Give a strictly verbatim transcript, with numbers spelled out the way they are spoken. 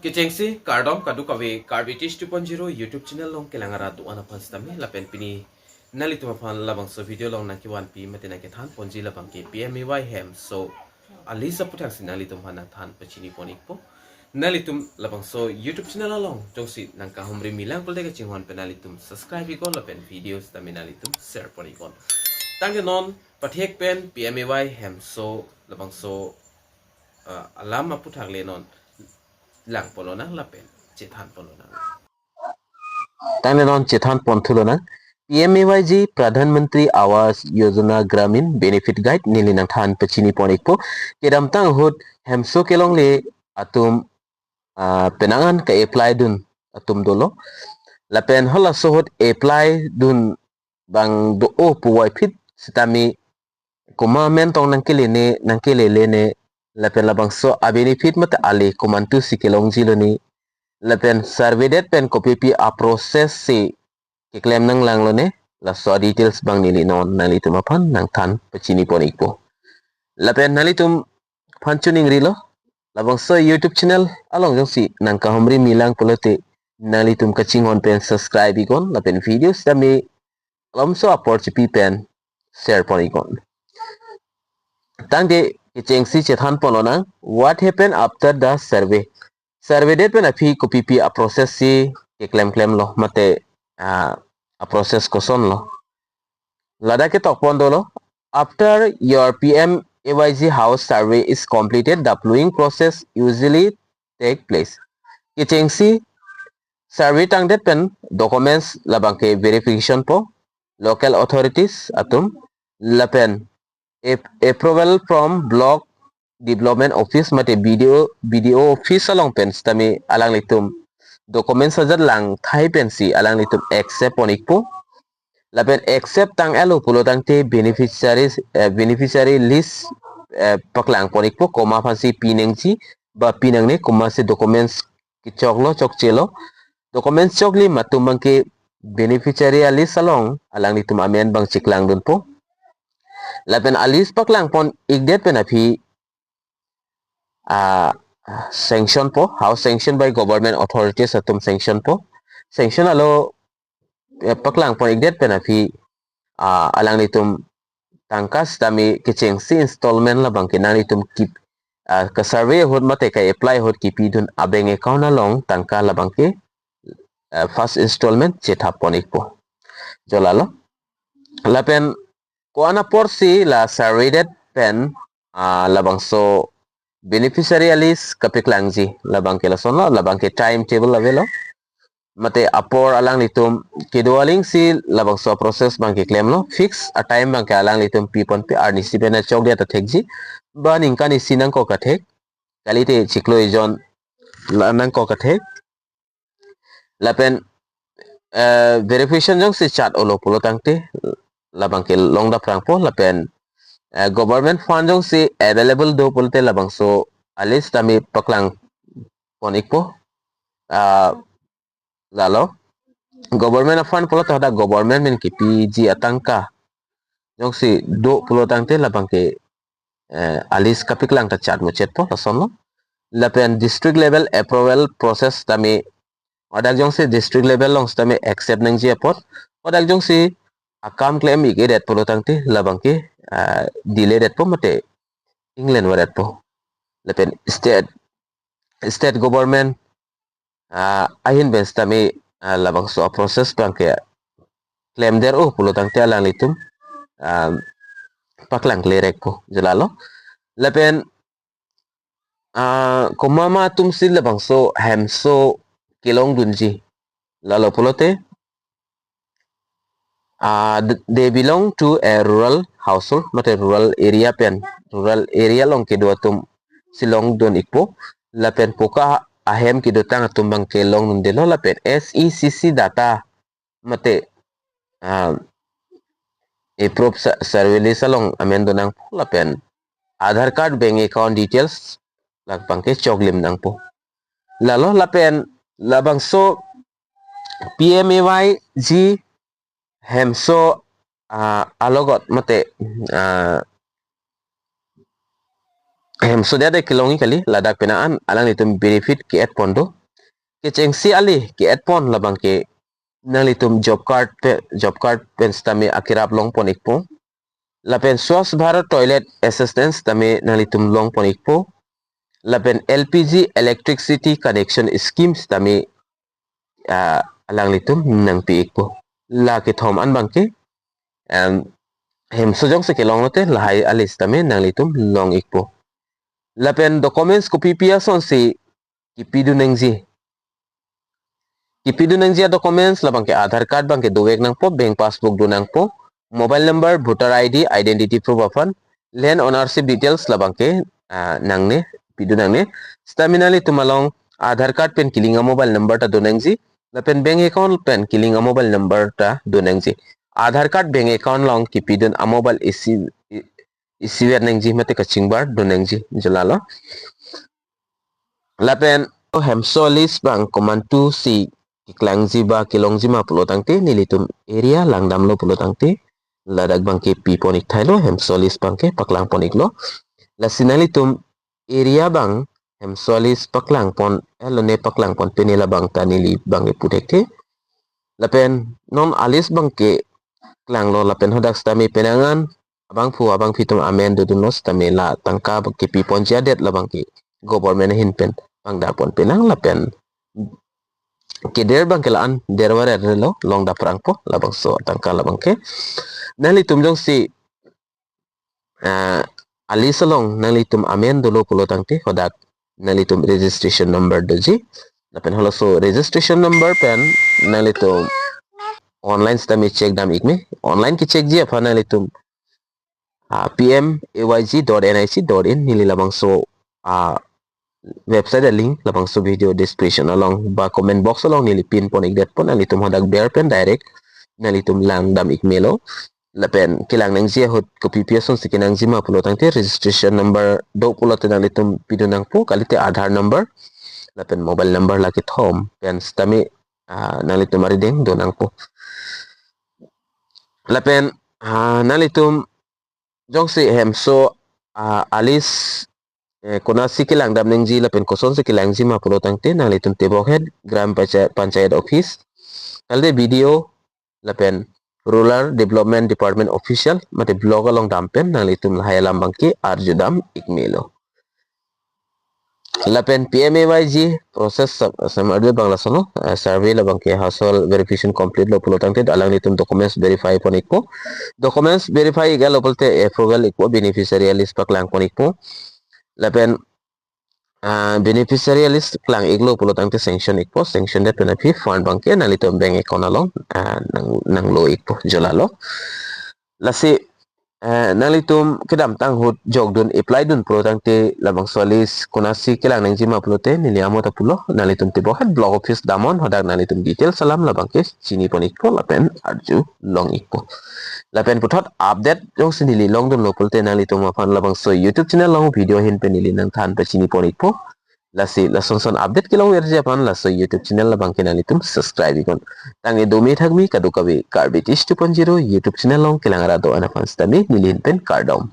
Kechengsi kardom kadokave Karbi Teach two point zero YouTube channel along kelang arat do-an aphan sitame lapen pini nanglitum aphan labangso video along nangkevanpi mate nangkethan ponji labangke P M A Y hemso a-list aphuthak si nanglitum aphan nangthan pachini pon ikpo. Nanglitum labangso YouTube channel along jongsi nangkahumri milang pulote kachinghon pen nanglitum subscribe iknon lapen video sitame nanglitum share pon iknon. Tangte non pathek pen P M A Y hemso labangso, ah, alam aphuthak le non lang pon lonang lapen chethan pon lonang. Tangte non chethan pon thu lonang. P M A Y G, Pradhan Mantri Awas Yojana Gramin Benefit Guide neli nangthan pachini pon ikpo. Kedamtang ahut hemso kelongle atum, ah, penang an ka-apply dun atum dolo. Lapen halaso ahut apply dun abang do-o puvoiphit sitame komat amen tong nangkelene, nangkelelene, lapen labangso a-benefit mate ale komantu si kelongji lone, lapen survey det pen kopipi a-process si keklem nanglang lone, laso a-details abang neli non nanglitum aphan nangthan pachini pon ikpo. Lapen nanglitum aphan choningrilo, labangso YouTube channel along jongsi nangkahumri milang pulote nanglitum kachinghon pen subscribe iknon lapen video sitame malomso apor chipi pen share pon iknon. Tangte kechengsi chethan pon lonang, what happened after the survey? Survey det pen aphi kopipi a-process si keklem klemlo mate, ah, a-process kosonlo? Ladak ketok pon dolo, after your P M A Y G house survey is completed, the following process usually take place. Kechengsi survey tangdet pen documents labangke verification po local authorities atum lapen ap-, approval from block development office mate B D O, B D O office along pen sitame alanglitum documents ajat lang thai pensi alanglitum accept pon ikpo. Lapen accept tang-etlo pulo tangte beneficiaries, eh, beneficiary list, eh, paklang pon ikpo, komat aphansi pinangji ba pinangne, komatsi documents kechoklo chokchelo. Documents choklim atum abangke beneficiary a-list along alanglitum amen abang cheklang dunpo. Lapen a-list paklang pon ikdet pen aphi, ah, sanction po, house sanction by government authorities atum sanction po. Sanction alo, eh, paklang pon ikdet pen aphi, ah, alanglitum tangka sitame kechengsi installment labangke nanglitum kip, ah, ka-survey ahut mate ka-apply ahut kipidun a-bank account along tangka labangke, ah, first installment chethap pon ikpo. Jo lalo. Lapen ko-an aporsi la survey det pen, ah, labangso beneficiary a-list kapaklangji, labangke lasonlo, labangke timetable avelo. Mate apor alanglitum kedo alingsi labangso process abangke klemlo, fix a-time abangke alanglitum pi ponpe, arnisi pen chokdet ta thekji, ba ningkan isi nangkok ta thek, kalite chiklo ejon la nangkok ta thek. Lapen, eh, verification jongsi chat-olo pulo tangte labangke longdapprangpo lapen, eh, government fund jongsi available do pulote labangso a-list tame paklang pon ikpo. Ah, lalo government a-fund pulo ta hadak government amen kipiji atangka jongsi do pulo tangte labangke, eh, a-list kapaklang ta chat muchotpo lasonlo. Lapen district level approval process tame hadak jongsi district level along sitame accept nangji apot, hadak jongsi akam klem ik-edet pulo tangte labangke, ah, delay detpo mate inglen vadetpo. Lapen state, state government, ah, ahin pen sitame, ah, labangso a-process abangke klemdet-o pulo tangte alanglitum, ah, paklang klerekpo, jo lalo. Lapen, ah, komat ma atumsi labangso hemso kelongdunji, lalo pulote, ah, th-, they belong to a rural household, mate rural area pen, rural area along kedo atumsi longdun ikpo, lapen poka ahem kedotang atum abangke longdundelo, lapen S E C C data mate, ah, approved sa-, survey list along amen donangpo lapen Aadhaar card, bank account details labangke choklim nangpo. Lalo lapen labangso P M A Y G hemso, ah, alogot mate, ah, hemso adet kelong ik kali, ladak penang an alanglitum benefit ke-et pon do. Kechengsi ale ke-et pon labang ke nanglitum job card pe, job card pen sitame akerap long pon ikpo. Lapen Swachh Bharat Toilet Assistance sitame nanglitum long pon ikpo. Lapen L P G electricity connection scheme sitame, ah, alanglitum nangpi ikpo. La kethom an abang ke, em, hemso jongsi kelong lote lahai ale sitame nanglitum long ikpo. Lapen documents kopi pi asonsi kipidun nangji. Kipidun nangji a-documents labang ke Aadhaar card abang ke dovek nangpo, bank passbook do nangpo, mobile number, voter I D, identity proof aphan, land ownership details labang ke, ah, nangne, pidun nangne. Sitame nanglitum along Aadhaar card pen kelink a-mobile number ta do nangji, lapen bank account pen kelink a-mobile number ta do nangji. Aadhaar card bank account along kipidun a-mobile isi, i-, isivet nangji mate kachingbar do nangji, jolalo. Lapen hemso a-list abang komantusi keklangji ba kelongji ma pulo tangte, nelitum area langdamlo pulo tangte, ladak abang ke pi pon ik thailo, hemso a-list abang ke paklang pon iklo. Lasi nanglitum area abang hemso a-list paklang pon, eh, lone paklang pon pini labang ta neli abang ke pu thekthe. Lapen non a-list abang ke klanglo lapen hadak sitame penang an abangphu abangphi atum amen dodunlo sitame la tangka abang ke pi ponji adet labang ke government ahin pen pangdar pon penang lapen keder abang ke la-an derware lo, long daprangpo labangso tangka labang ke. Nanglitum jongsi, ah, a-list along nanglitum amen dolo pulo tangte hadak nanglitum registration number doji. Lapen halaso registration number pen nanglitum online sitame check dam ik me. Online kecheckji aphan nanglitum, ah, P M A Y G dot N I C dot in neli labangso, ah, website a-link labangso video description along ba comment box along neli pin pon ikdet pon, nanglitum hadak ber pen direct nanglitum langdam ik melo. Lapen kelang nangji ahut kopi pi asonsi kenangji ma pulo tangte registration number do pulote nanglitum pidun nangpo, kalite Aadhaar number lapen mobile number la kethom pen sitame, ah, nanglitum arideng do nangpo. Lapen, ah, nanglitum jongsi hemso, ah, a-list, eh, konatsi kelangdam nangji lapen kosonsi kelangji ma pulo tangte nanglitum tebok het Gram Panchayat, Panchayat Office, kalite B D O lapen Rural Development Department official mate block along dam pen nanglitum lahai alam abang ke arjudam ik melo. Lapen P M A Y G process sam-, samardi abang lasono, eh, survey labang ke household verification complete lo pulo tangte alanglitum documents verify pon ikpo. Documents verify ik-et lo pulote approval ikpo, beneficiary a-list paklang pon ikpo. Lapen, ah, beneficiary a-list klang iklo pulo tangte sanction ikpo, sanction det pen aphi fund abang ke nanglitum bank account along, ah, nang, nanglo ikpo, jolalo. Lasi, eh, nanglitum kedamtang ahut jokdun apply dun pulo tangte labangso a-list konatsi kelang nangji ma pulote neli amo ta pulo, nanglitum tebok het block office damnon hadak nanglitum details alam labang ke chini pon ikpo lapen arju long ikpo. Lapen puthot update jongsi neli longdunlo pulote nanglitum aphan labangso YouTube channel along video ahin pen neli nangthan pachini pon ikpo. Lasi lasonson update kelongverji aphan laso YouTube channel labang ke nanglitum subscribe iknon. Tangte dome thakmi kadokave Karbi Tish two point zero YouTube channel along kelang ra do-an aphan sitame neli ahin pen kardom.